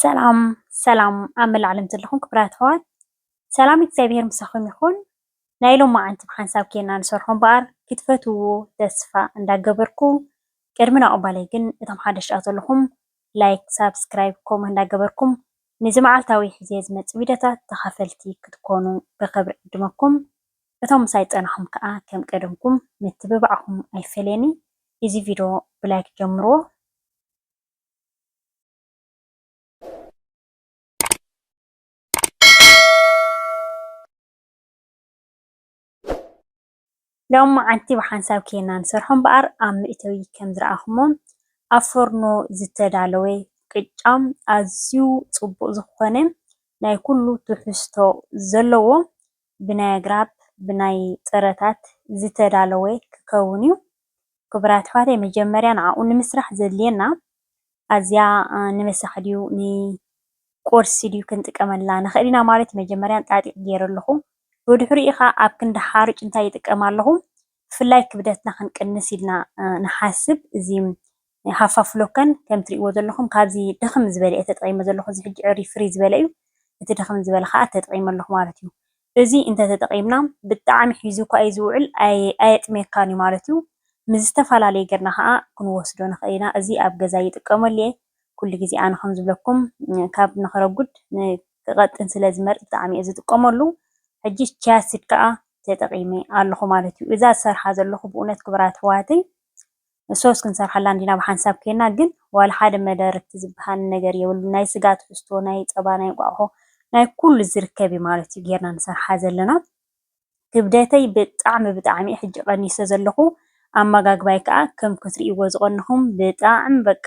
ሰላም ሰላም ኣብ መላእ ዓለም ዘለኹም ክቡራት ኣሕዋት፣ ሰላም እግዚኣብሔር ምሳኹም ይኹን። ናይ ሎማዓንቲ ብሓንሳብ ኬና ንሰርሖ እምበኣር ክትፈትውዎ ተስፋ እንዳገበርኩ፣ ቅድሚ ናቕባለይ ግን እቶም ሓደሽቲ ዘለኹም ላይክ፣ ሳብስክራይብ፣ ኮመንት እንዳገበርኩም ንዚ መዓልታዊ ሒዘ ዝመጽእ ቪድዮታት ተኻፈልቲ ክትኮኑ ብኽብሪ እዕድመኩም። እቶም ምሳይ ጸናኹም ከኣ ከም ቀደምኩም ምትብባዕኹም ኣይፈለየኒ። እዚ ቪድዮ ብላይክ ጀምርዎ። ሎማዓንቲ ብሓንሳብ ኬና ንሰርሖ እምበኣር ኣብ መእተዊ ከም ዝረኣኹሞ ኣብ ፎርኖ ዝተዳለወ ቅጫ ኣዝዩ ጽቡቕ ዝኾነ ናይ ኩሉ ትሕዝቶ ዘለዎ ብናይ ኣግራብ ብናይ ጥረታት ዝተዳለወ ክከውን እዩ። ክቡራት ኣሕዋተይ መጀመርያ ንዓኡ ንምስራሕ ዘድልየና ኣዝያ ንመሳሕ ድዩ ንቁርሲ ድዩ ክንጥቀመላ ንኽእል ኢና ማለት እዩ። መጀመርያ ጣጢቕ ገይረ ኣለኹ። ብድሕሪኡ ኸዓ ኣብ ክንዲ ሓርጭ እንታይ ይጥቀም ኣለኹ ብፍላይ ክብደትና ክንቅንስ ኢልና ንሓስብ እዚ ሃፋ ፍሎከን ከም ትሪእዎ ዘለኹም ካብዚ ድኽም ዝበለ እየ ተጠቒመ ዘለኹ። እዚ ሕጂ ዕሪ ፍሪ ዝበለ እዩ። እቲ ድኽም ዝበለ ኸዓ ተጠቒመ ኣለኹ ማለት እዩ። እዚ እንተተጠቒምና ብጣዕሚ ሒዙ እኳ እዩ ዝውዕል ኣየጥምየካን እዩ ማለት እዩ። ምስ ዝተፈላለየ ገርና ኸዓ ክንወስዶ ንኽእል ኢና። እዚ ኣብ ገዛ ይጥቀመሉ እየ። ኩሉ ግዜ ኣነ ከም ዝብለኩም ካብ ንኽረጉድ ክቐጥን ስለ ዝመርጽ ብጣዕሚ እየ ዝጥቀመሉ። ሕጂ ቺያሲድ ከኣ ተጠቒመ ኣለኹ ማለት እዩ። እዛ ዝሰርሓ ዘለኹ ብእውነት ክቡራት ኣሕዋተይ ሶስ ክንሰርሓላ እንዲና ብሓንሳብ ኬና ግን ዋላ ሓደ መደረግቲ ዝበሃል ነገር የብሉ። ናይ ስጋ ትሕዝቶ፣ ናይ ጸባ፣ ናይ እንቋቑሖ፣ ናይ ኩሉ ዝርከብ እዩ ማለት እዩ ጌርና ንሰርሓ ዘለና። ክብደተይ ብጣዕሚ ብጣዕሚ ሕጂ ቀኒሰ ዘለኹ። ኣመጋግባይ ከኣ ከም ክትርእይዎ ዝቐንኹም ብጣዕሚ በቃ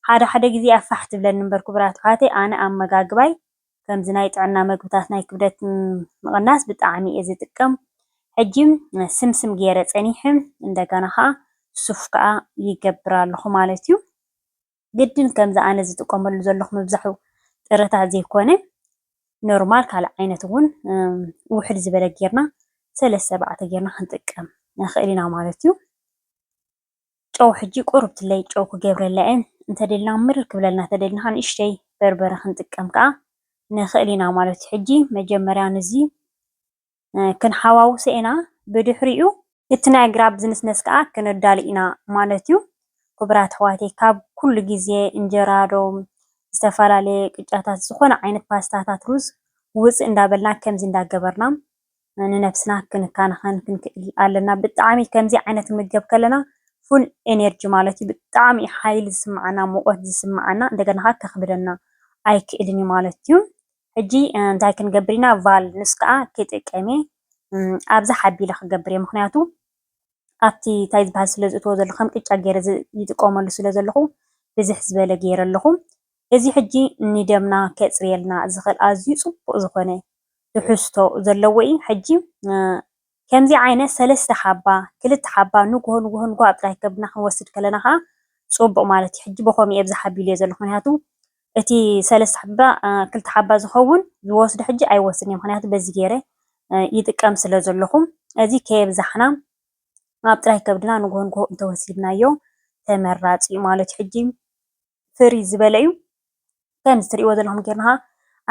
ሓደ ሓደ ግዜ ኣፋሕ ትብለኒ እምበር ክቡራት ኣሕዋተይ ኣነ ኣመጋግባይ ከምዚ ናይ ጥዕና መግብታት ናይ ክብደት ምቕናስ ብጣዕሚ እየ ዝጥቀም። ሕጂ ስምስም ገይረ ጸኒሐ እንደገና ከኣ ሱፍ ከኣ ይገብር ኣለኹ ማለት እዩ። ግድን ከምዚ ኣነ ዝጥቀመሉ ዘለኹ ምብዛሑ ጥረታት ዘይኮነ ኖርማል ካልእ ዓይነት እውን ውሕድ ዝበለ ጌርና ሰለስተ ኣርባዕተ ጌርና ክንጥቀም ንኽእል ኢና ማለት እዩ። ጨው ሕጂ ቁሩብ ትለይ ጨው ክገብረላ እየ። እንተደልና ምርር ክብለልና ተደልና ንእሽተይ በርበረ ክንጥቀም ከኣ ንኽእል ኢና ማለት እዩ። ሕጂ መጀመርያ ንዚ ክንሓዋውሶ ኢና። ብድሕሪኡ እቲ ናይ ኣግራብ ዝንስነስ ከኣ ክነዳሉ ኢና ማለት እዩ። ክቡራት ኣሕዋተይ ካብ ኩሉ ግዜ እንጀራ ዶ ዝተፈላለየ ቅጫታት ዝኾነ ዓይነት ፓስታታት ሩዝ ውፅእ እንዳበልና ከምዚ እንዳገበርና ንነብስና ክንከናኸን ክንክእል ኣለና። ብጣዕሚ ከምዚ ዓይነት ንምገብ ከለና ፉል ኤነርጂ ማለት እዩ። ብጣዕሚ ሓይሊ ዝስምዓና፣ ሙቐት ዝስምዓና፣ እንደገና ከኣ ከኽብደና ኣይክእልን እዩ ማለት እዩ። ሕጂ እንታይ ክንገብር ኢና? ቫል ንሱ ከኣ ክጥቀም እየ። ኣብዛ ሓቢለ ክገብር እየ። ምኽንያቱ ኣብቲ እንታይ ዝበሃል ስለ ዝእትዎ ዘሎ ከም ቅጫ ገይረ ይጥቀመሉ ስለ ዘለኹ ብዝሕ ዝበለ ገይረ ኣለኹ። እዚ ሕጂ ንደምና ከጽርየልና ዝኽእል ኣዝዩ ጽቡቕ ዝኾነ ትሕዝቶ ዘለዎ እዩ። ሕጂ ከምዚ ዓይነት ሰለስተ ሓባ ክልተ ሓባ ንግሆ ንግሆ ንግሆ ኣብ ጥራይ ከብድና ክንወስድ ከለና ከዓ ጽቡቕ ማለት እዩ። ሕጂ ብኸምኡ እየ ብዝሕ ኣቢለዮ ዘለኹ ምክንያቱ እቲ ሰለስተ ሓባ ክልተ ሓባ ዝኸውን ዝወስዶ ሕጂ ኣይወስድን እየ ምክንያቱ በዚ ገይረ ይጥቀም ስለ ዘለኹ እዚ ከየብዛሕና ኣብ ጥራይ ከብድና ንግሆ ንግሆ እንተወሲድናዮ ተመራፂ እዩ ማለት እዩ። ሕጂ ፍሪ ዝበለ እዩ። ከምዚ ትሪእዎ ዘለኹም ጌርና ከዓ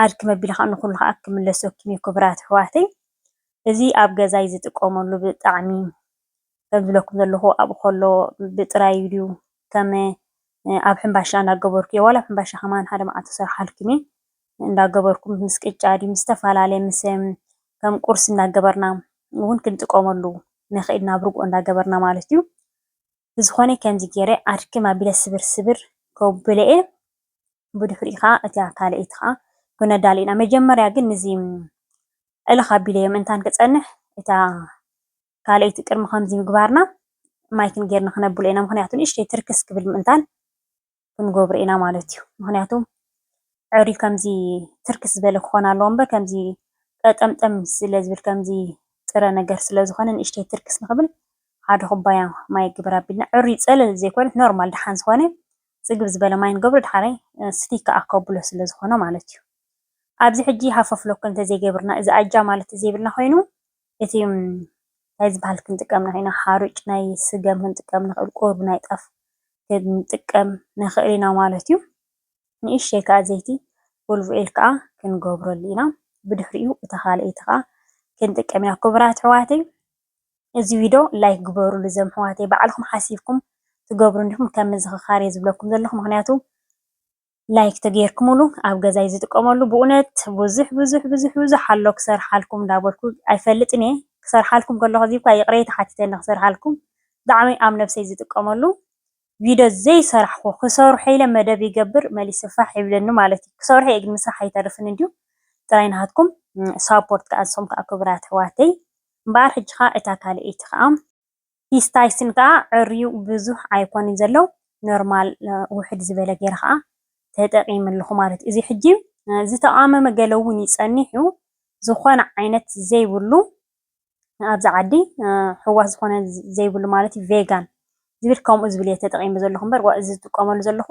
ኣድክም ኣቢለ ከዓ ንኩሉ ከዓ ክምለሰኩም እዩ ክቡራት ኣሕዋተይ። እዚ ኣብ ገዛይ ዝጥቀመሉ ብጣዕሚ ከም ዝብለኩም ዘለኹ ኣብኡ ከሎ ብጥራይ ድዩ ከም ኣብ ሕምባሻ እናገበርኩ እየ። ዋላ ኣብ ሕምባሻ ከማን ሓደ መዓልቲ ክሰርሓልኩም እየ። እንዳገበርኩም ምስ ቅጫ ድዩ ምስ ዝተፈላለየ ምስ ከም ቁርሲ እንዳገበርና እውን ክንጥቀመሉ ንኽእል ናብ ርግኦ እንዳገበርና ማለት እዩ። ብዝኾነ ከምዚ ገይረ ኣድክም ኣቢለ ስብር ስብር ከብለ እየ። ብድሕሪኡ ከዓ እታ ካልኣይቲ ከዓ ክነዳሉ ኢና። መጀመርያ ግን ንዚ እልኽ ኣቢለዮ ምእንታን ክፀንሕ እታ ካልኣይቲ ቅድሚ ከምዚ ምግባርና ማይ ክንጌርና ክነብሎ ኢና። ምክንያቱ ንእሽተይ ትርክስ ክብል ምእንታን ክንገብሮ ኢና ማለት እዩ። ምክንያቱ ዕርዩ ከምዚ ትርክስ ዝበለ ክኾን ኣለዎ እምበር ከምዚ ቀጠምጠም ስለ ዝብል ከምዚ ጥረ ነገር ስለ ዝኾነ ንእሽተይ ትርክስ ንኽብል ሓደ ኩባያ ማይ ግብር ኣቢልና ዕርዩ ፀለል ዘይኮነ ኖርማል ደሓን ዝኾነ ፅግብ ዝበለ ማይ ንገብሮ ድሓረይ ስቲክ ከዓ ከብሎ ስለ ዝኾነ ማለት እዩ። ኣብዚ ሕጂ ሃፈፍሎኮ እንተዘይገብርና እዚ ኣጃ ማለት ዘይብልና ኮይኑ እቲ እንታይ ዝበሃል ክንጥቀም ንኽእል ኢና ሓሩጭ ናይ ስገም ክንጥቀም ንኽእል ቁሩብ ናይ ጣፍ ክንጥቀም ንኽእል ኢና ማለት እዩ። ንእሽተይ ከዓ ዘይቲ ኦሊቭ ኦይል ከዓ ክንገብረሉ ኢና። ብድሕሪኡ እታ ካልኣይቲ ከዓ ክንጥቀም ኢና። ክቡራት ኣሕዋተይ፣ እዚ ቪድዮ ላይክ ግበሩሉ። እዞም ኣሕዋተይ፣ ባዕልኹም ሓሲብኩም ትገብሩ እንዲኹም ከም ምዝኽኻር እየ ዝብለኩም ዘለኹ። ምኽንያቱ ላይክ ተገይርኩምሉ ኣብ ገዛይ ዝጥቀመሉ ብእውነት ብዙሕ ብዙሕ ብዙሕ ብዙሕ ኣሎ ክሰርሓልኩም እንዳበልኩ ኣይፈልጥን እየ። ክሰርሓልኩም ከለኹ እዚ እኳ ይቕሬታ ሓቲተ እንዳ ክሰርሓልኩም ብጣዕሚ ኣብ ነብሰይ ዝጥቀመሉ ቪድዮ ዘይሰራሕኩ ክሰርሖ ኢለ መደብ ይገብር መሊሱ ፋሕ ይብለኒ ማለት እዩ። ክሰርሖ እየ ግን ምስራሕ ኣይተርፍን እንድዩ። ጥራይ ናሃትኩም ሳፖርት ከዓ ንስኹም ከዓ ክቡራት ኣሕዋተይ። እምበኣር ሕጂ ከዓ እታ ካልኣይቲ ከዓ ፒስታሽን ከዓ ዕርዩ ብዙሕ ኣይኮንን ዘሎ፣ ኖርማል፣ እ፣ ውሕድ ዝበለ ገይረ ከዓ ተጠቒመ ኣለኹ ማለት እዩ። እዚ ሕጂ፣ እ፣ ዝተቓመመ ገለ እውን ይጸኒሕ እዩ። ዝኾነ ዓይነት ዘይብሉ፣ ኣብዚ ዓዲ፣ እ፣ ሕዋስ ዝኾነ ዘይብሉ ማለት እዩ፣ ቬጋን ዝብል ከምኡ ዝብል እየ ተጠቒመ ዘለኹ እምበር፣ ዋ፣ እዚ ዝጥቀመሉ ዘለኹ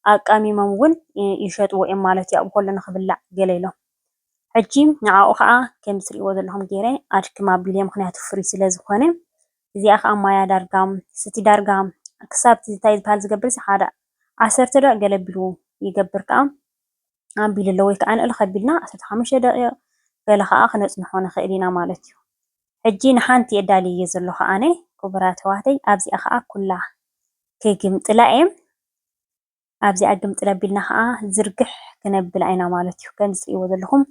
ኣቃሚሞም እውን፣ እ፣ ይሸጥዎ እዮም ማለት እዩ፣ ኣብኡ ከሎ ንኽብላዕ ገለ ኢሎም። ሕጂ ንዓኡ ከዓ ከም ትሪእዎ ዘለኹም ገይረ ኣድክም ኣቢለ፣ ምኽንያቱ ፍሪ ስለ ዝኾነ። እዚኣ ከዓ ማያ ዳርጋ፣ ስቲ ዳርጋ፣ ክሳብ እቲ እንታይ ዝበሃል ዝገብር፣ እዚ ሓደ ዓሰርተ ደቂቕ ገለ ኣቢሉ ይገብር ከዓ ኣቢሉ ኣሎ፣ ወይ ከዓ ንእልኽ ኣቢልና ዓሰርተ ሓሙሽተ ደቂቕ ገለ ከዓ ክነጽንሖ ንኽእል ኢና ማለት እዩ። ሕጂ ንሓንቲ እየ ዳልየ ዘለኹ ኣነ፣ ክቡራት ኣሕዋተይ፣ ኣብዚኣ ከዓ ኩላ ክግምጥላ እየ። ኣብዚኣ ግምጥል ኣቢልና ከዓ ዝርግሕ ክነብላ ኢና ማለት እዩ። ከምዚ ትሪእዎ ዘለኹም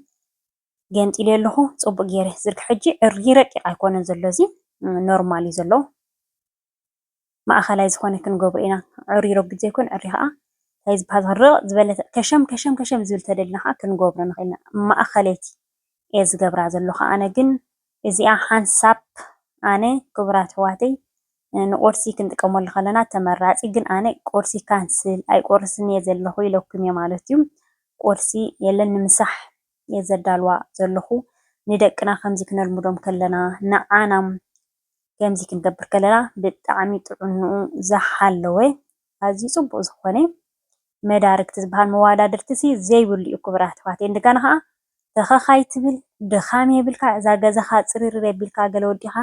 ገምጢለ ኣለኹ፣ ጽቡቕ ገይረ ዝርግሕ። ሕጂ ዕርይ ረቂቕ ኣይኮነን ዘሎ፣ እዚ ኖርማል እዩ ዘሎ። ማእኸላይ ዝኾነ ክንገብሮ ኢና። ዕርይ ረጒድ ዘይኮን፣ ዕርይ ከዓ እንታይ ዝበሃል፣ ርቕ ዝበለ ከሸም ከሸም ከሸም ዝብል ተደልና ከዓ ክንገብሮ ንኽእል ኢና። ማእኸለይቲ እየ ዝገብራ ዘለኹ ኣነ። ግን እዚኣ ሓንሳብ ኣነ፣ ክቡራት ኣሕዋተይ፣ ንቁርሲ ክንጥቀመሉ ከለና ተመራጺ። ግን ኣነ ቁርሲ ካንስል ኣይቆርስን እየ ዘለኹ ኢለኩም እየ ማለት እዩ። ቁርሲ የለን፣ ንምሳሕ እየ ዘዳልዋ ዘለኹ። ንደቅና ከምዚ ክነልምዶም ከለና፣ ንዓና ከምዚ ክንገብር ከለና ብጣዕሚ ጥዕንኡ ዝሓለወ፣ ኣዝዩ ጽቡቕ ዝኾነ መዳርግቲ ዝበሃል መወዳድርቲ ሲ ዘይብሉ እዩ፣ ክቡራት ኣሕዋተይ። እንደገና ኸዓ ተኸኽ ኣይትብል፣ ድኻም የብልካ፣ እዛ ገዛኻ ጽርርር የቢልካ፣ ገለ ወዲኻ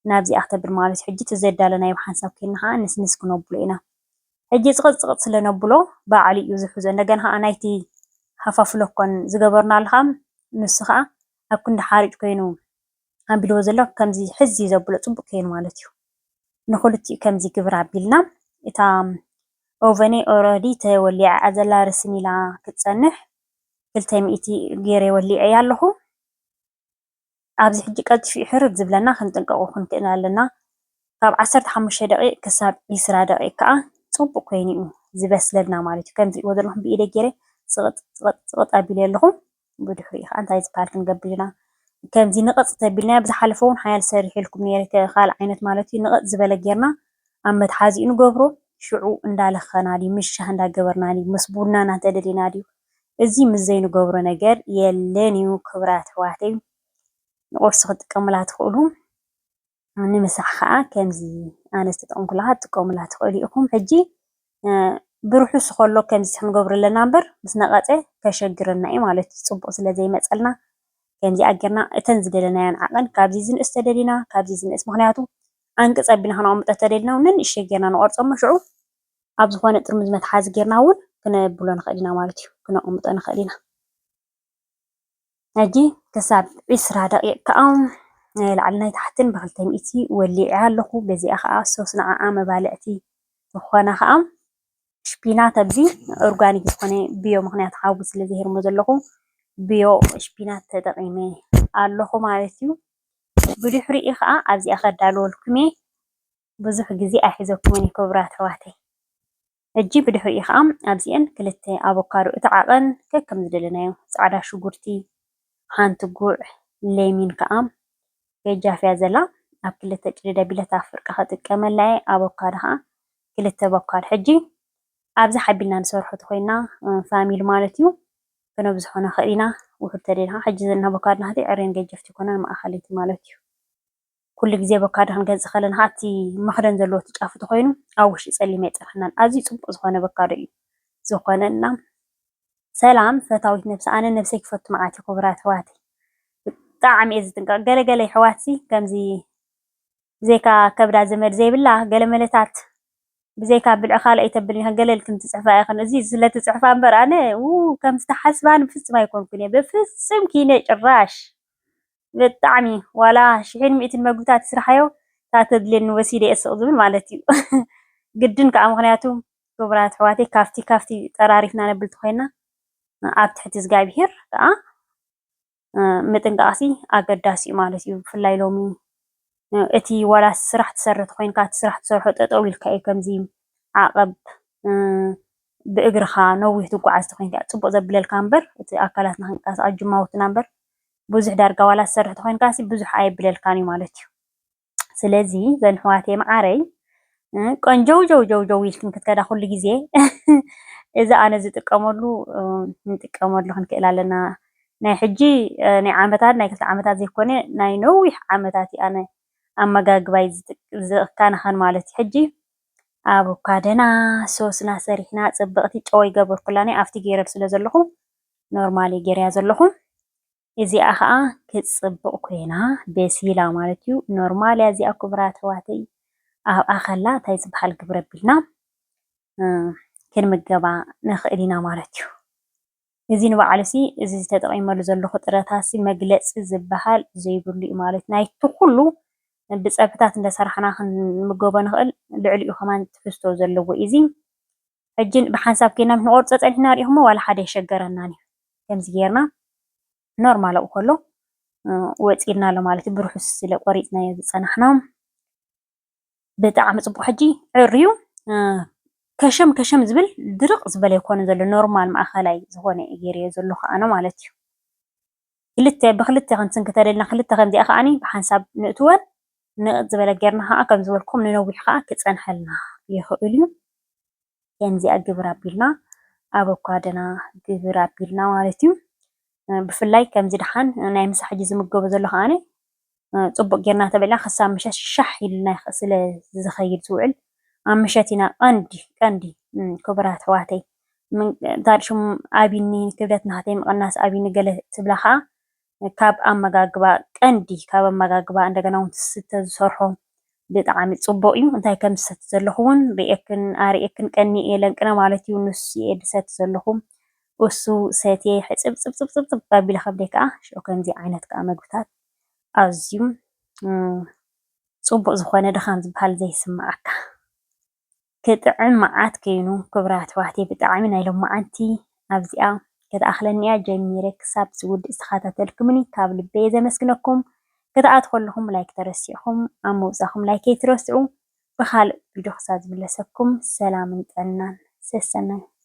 ናብዚኣ ክተብል ማለት እዩ። ሕጂ እቲ ዘዳለናዮ ብሓንሳብ ኬድና ኸዓ ንስንስ ክነብሎ ኢና። ሕጂ ጽቕጥ ጽቕጥ ስለ ነብሎ ባዕሉ እዩ ዝሕዞ። እንደገና ኸዓ ናይቲ ሃፋ ፍሎኮን ዝገበርናሉ ኸዓ ንሱ ኸዓ ኣብ ክንዲ ሓሪጭ ኮይኑ ኣቢልዎ ዘሎ ከምዚ ሕዚ ዘብሎ ጽቡቕ ከይኑ ማለት እዩ። ንኽልቲኡ ከምዚ ግብር ኣቢልና፣ እታ ኦቨነይ ኦረዲ ተወሊዓ ዘላ ርስን ኢላ ክትጸንሕ ክልተ ሚእቲ ገይረ ወሊዐያ ኣለኹ። ኣብዚ ሕጂ ቀልጢፉ እዩ ሕርር ዝብለና፣ ክንጥንቀቑ ክንክእል ኣለና። ካብ ዓሰርተ ሓሙሽተ ደቂቕ ክሳብ ዒስራ ደቂቕ ከኣ ጽቡቕ ኮይኑ እዩ ዝበስለልና ማለት እዩ። ከም ትሪእዎ ዘለኹም ብኢደይ ገይረ ጽቕጥ፣ ጽቕጥ፣ ጽቕጥ ኣቢለ ኣለኹ። ብድሕሪኡ ከኣ እንታይ ዝበሃል ክንገብር ኢና? ከምዚ ንቕጽ ተቢልናዮ፣ ብዝሓለፈ እውን ሓያል ሰሪሐልኩም ነይረ፣ ከ-፣ ካልእ ዓይነት ማለት እዩ። ንቕጽ ዝበለ ጌርና ኣብ መትሓዚኡ ንገብሮ። ሽዑ እንዳለኸና ድዩ፣ ምስ ሻሂ እንዳገበርና ድዩ፣ ምስ ቡናና እንተደሊና ድዩ፣ እዚ ምስ ዘይንገብሮ ነገር የለን እዩ። ክቡራት ኣሕዋተይ፣ ንቁርሲ ክትጥቀሙላ ትኽእሉ። ንምሳሕ ኸዓ ከምዚ ኣነ ዝተጠቐምኩላ ክትጥቀሙላ ትኽእሉ ኢኹም። ሕጂ፣ እ፣ ብርሑስ ከሎ ከምዚ ክንገብሮ ኣለና እምበር፣ ምስ ነቐጸ ከሸግረና እዩ ማለት እዩ። ጽቡቕ ስለ ዘይመጸልና፣ ከምዚኣ ጌርና እተን ዝደለናየን ዓቐን ካብዚ ዝንእስ ተደሊና፣ ካብዚ ዝንእስ፣ ምኽንያቱ ኣንቅጽ ኣቢልና ከነቐምጦ ተደሊና፣ እውን ንእሽተይ ጌርና ንቖርጾ እሞ ሽዑ ኣብ ዝኾነ ጥርሙዝ መትሓዚ ጌርና እውን ክነብሎ ንኽእል ኢና ማለት እዩ፣ ክነቐምጦ ንኽእል ኢና። ሕጂ ክሳብ ዒስራ ደቂቕ ከኣ ናይ ላዕሊ ናይ ታሕትን ብክልተ ሚእቲ ወሊዐ ኣለኹ። በዚኣ ከኣ ሶስ ንዓኣ መባልዕቲ ዝኾና ከኣ ሽፒናት ኣብዚ ኦርጋኒክ ዝኾነ ብዮ፣ ምኽንያቱ ሓዊ ስለ ዘሂርሞ ዘለኹ ብዮ ሽፒናት ተጠቒመ ኣለኹ ማለት እዩ። ብድሕሪኡ ከኣ ኣብዚኣ ከዳልወልኩም እየ። ብዙሕ ግዜ ኣይሕዘኩምን እየ ክቡራት ኣሕዋተይ። ሕጂ ብድሕሪኡ ከኣ ኣብዚአን ክልተ ኣቮካዶ፣ እቲ ዓቐን ከከም ዝደለናዮ፣ ጻዕዳ ሽጉርቲ፣ ሓንቲ ጉዕ፣ ሌሚን ከኣ ገጃፍ እያ ዘላ። ኣብ ክልተ ጭድድ ኣቢለ እታ ፍርቂ ከጥቀመላ እየ። ኣቮካዶ ከኣ ክልተ ኣቮካዶ። ሕጂ ኣብዚ ሓቢልና ንሰርሖ ተኾይና፣ እ፣ ፋሚሊ ማለት እዩ። ክነብዝሖ ንኽእል ኢና። ውሑድ ተደሊና፣ ሕጂ ዘን ኣቮካዶ ናህተይ ዕሬን ገጀፍቲ ይኮናን፣ ማእኸለይቲ ማለት እዩ። ኩሉ ግዜ ኣቮካዶ ክንገዝእ ከለና፣ እቲ መኽደን ዘለዎ እቲ ጫፉ ተኾይኑ ኣብ ውሽጢ ጸሊም ኣይጸንሓናን። ኣዝዩ ጽቡቕ ዝኾነ ኣቮካዶ እዩ ዝኾነና። ሰላም ፈታዊት ነብሲ፣ ኣነ ነብሰይ ክፈቱ መዓት እየ ክቡራት ኣሕዋተይ። ብጣዕሚ እየ ዝጥንቀቕ። ገለ ገለ ኣሕዋትሲ ከምዚ ብዘይካ ከብዳ ዘመድ ዘይብላ ገለ መለታት ብዘይካ ብልዒ ካልእ ኣይተብልን ኢኽን፣ ገለ ኢልክን ትጽሕፋ ኢኽን። እዚ ስለ ትጽሕፋ እምበር ኣነ ው ከምዚ ትሓስባኒ ብፍጹም ኣይኮንኩን እየ። ብፍጹም ኪነ ጭራሽ። ብጣዕሚ ዋላ ሽሕን ሚእትን መግብታት ትስርሓዮ፣ እታ ተድልየኒ ወሲደ እየ ስቕ ዝብል ማለት እዩ። ግድን ከኣ ምኽንያቱ ክቡራት ኣሕዋተይ ካብቲ ካብቲ ጠራሪፍና ነብል ተኾይና ኣብ ትሕቲ እግዚኣብሄር ከኣ ምጥንቃቕሲ ኣገዳሲ እዩ ማለት እዩ። ብፍላይ ሎሚ እቲ ዋላ ስራሕ ትሰርሕ ተኾይንካ እቲ ስራሕ ትሰርሖ ጠጠው ኢልካ እዩ ከምዚ ዓቐብ ብእግርኻ ነዊሕ ትጓዓዝ ተኾይንካ ጽቡቕ ዘብለልካ እምበር እቲ ኣካላትና ክንቀሳቐስ ጅማውትና እምበር ብዙሕ ዳርጋ ዋላ ትሰርሕ ተኾይንካ ሲ ብዙሕ ኣየብለልካን እዩ ማለት እዩ። ስለዚ ዘን ኣሕዋተይ መዓረይ ቆንጆው ጀው ጀው ጀው ኢልክን ክትከዳ ኩሉ ግዜ እዚ ኣነ ዝጥቀመሉ ንጥቀመሉ ክንክእል ኣለና። ናይ ሕጂ ናይ ዓመታት ናይ ክልተ ዓመታት ዘይኮነ ናይ ነዊሕ ዓመታት እዩ ኣነ ኣመጋግባይ ዝካናኸን ማለት እዩ። ሕጂ ኣቮካደና ሶስና ሰሪሕና ጽብቕቲ ጨው ይገበርኩላ ናይ ኣብቲ ገይረል ስለ ዘለኹ ኖርማል ገይርያ ዘለኹ። እዚኣ ኸዓ ክትጽብቕ ኮይና በሲላ ማለት እዩ። ኖርማል እያ እዚኣ ክቡራት ኣሕዋተይ። ኣብኣ ኸላ እንታይ ዝበሃል ግብረ ቢልና ክንምገባ ንኽእል ኢና ማለት እዩ። እዚ ንባዕሉ ሲ እዚ ዝተጠቒመሉ ዘለኹ ጥረታት ሲ መግለጺ ዝበሃል ዘይብሉ እዩ ማለት ናይቲ ኩሉ ብጸብሕታት እንደሰራሕና ክንምገቦ ንኽእል ልዕሊኡ ከማን ትሕዝቶ ዘለዎ እዩ እዚ። ሕጂ ብሓንሳብ ኮይና ክንቆርጾ ጸኒሕና ሪኢኹሞ ዋላ ሓደ የሸገረናን እዩ። ከምዚ ጌርና ኖርማል ኣብኡ ከሎ ወፂልና ኣሎ ማለት እዩ። ብርሑስ ስለ ቆሪፅናዮ ዝፀናሕና ብጣዕሚ ፅቡቅ። ሕጂ ዕርዩ ከሸም ከሸም ዝብል ድርቅ ዝበለ ይኮነ ዘሎ ኖርማል ማእኸላይ ዝኾነ ገይርዮ ዘለኹ ኣነ ማለት እዩ። ክልተ ብክልተ ክንስንክተለልና ክልተ ከምዚኣ ከዓኒ ብሓንሳብ ንእትወን ንቕፅ ዝበለ ጌርና ከዓ ከም ዝበልኩም ንነዊሕ ከዓ ክፀንሐልና ይኽእል እዩ። ከምዚኣ ግብር ኣቢልና ኣበኳደና ግብር ኣቢልና ማለት እዩ። ብፍላይ ከምዚ ደሓን ናይ ምሳ ሕጂ ዝምገቡ ዘሎ ከዓኒ ፅቡቅ ጌርና ተበልና ክሳብ ምሸት ሻሕ ኢልና ስለ ዝኸይድ ዝውዕል ኣብ ምሸት ኢና ቀንዲ ቀንዲ ክቡራት ኣሕዋተይ ታድሽም ኣቢኒ ክብደት ናህተይ ምቕናስ ኣቢኒ ገለ ትብላ ከዓ ካብ ኣመጋግባ ቀንዲ ካብ ኣመጋግባ እንደገና እውን ትስተ ዝሰርሖ ብጣዕሚ ፅቡቅ እዩ። እንታይ ከም ዝሰቲ ዘለኹ እውን ርእየክን ኣርእየክን ቀኒ እየ ለንቅነ ማለት እዩ። ንሱ እየ ድሰቲ ዘለኹ እሱ ሰትየ ሕፅብ ፅብፅብ ፅብፅብ ኣቢለ ከብደይ ከዓ ሽዑ ከምዚ ዓይነት ከዓ መግብታት ኣዝዩ ፅቡቅ ዝኾነ ድኻም ዝበሃል ዘይስማዓካ ክጥዕም መዓት ከይኑ ክብራት ኣሕዋተይ ብጣዕሚ ናይ ሎማዓንቲ ኣብዚኣ ክትኣኽለኒ እያ ጀሚረ ክሳብ ዝውድእ ዝተኸታተልኩምኒ ካብ ልበየ ዘመስግነኩም። ክትኣት ከለኹም ላይክ ተረሲዕኹም ኣብ ምውፃኹም ላይክ ኣይትረስዑ። ብኻልእ ቪድዮ ክሳብ ዝምለሰኩም ሰላምን ጥዕናን ሰሰናዩ።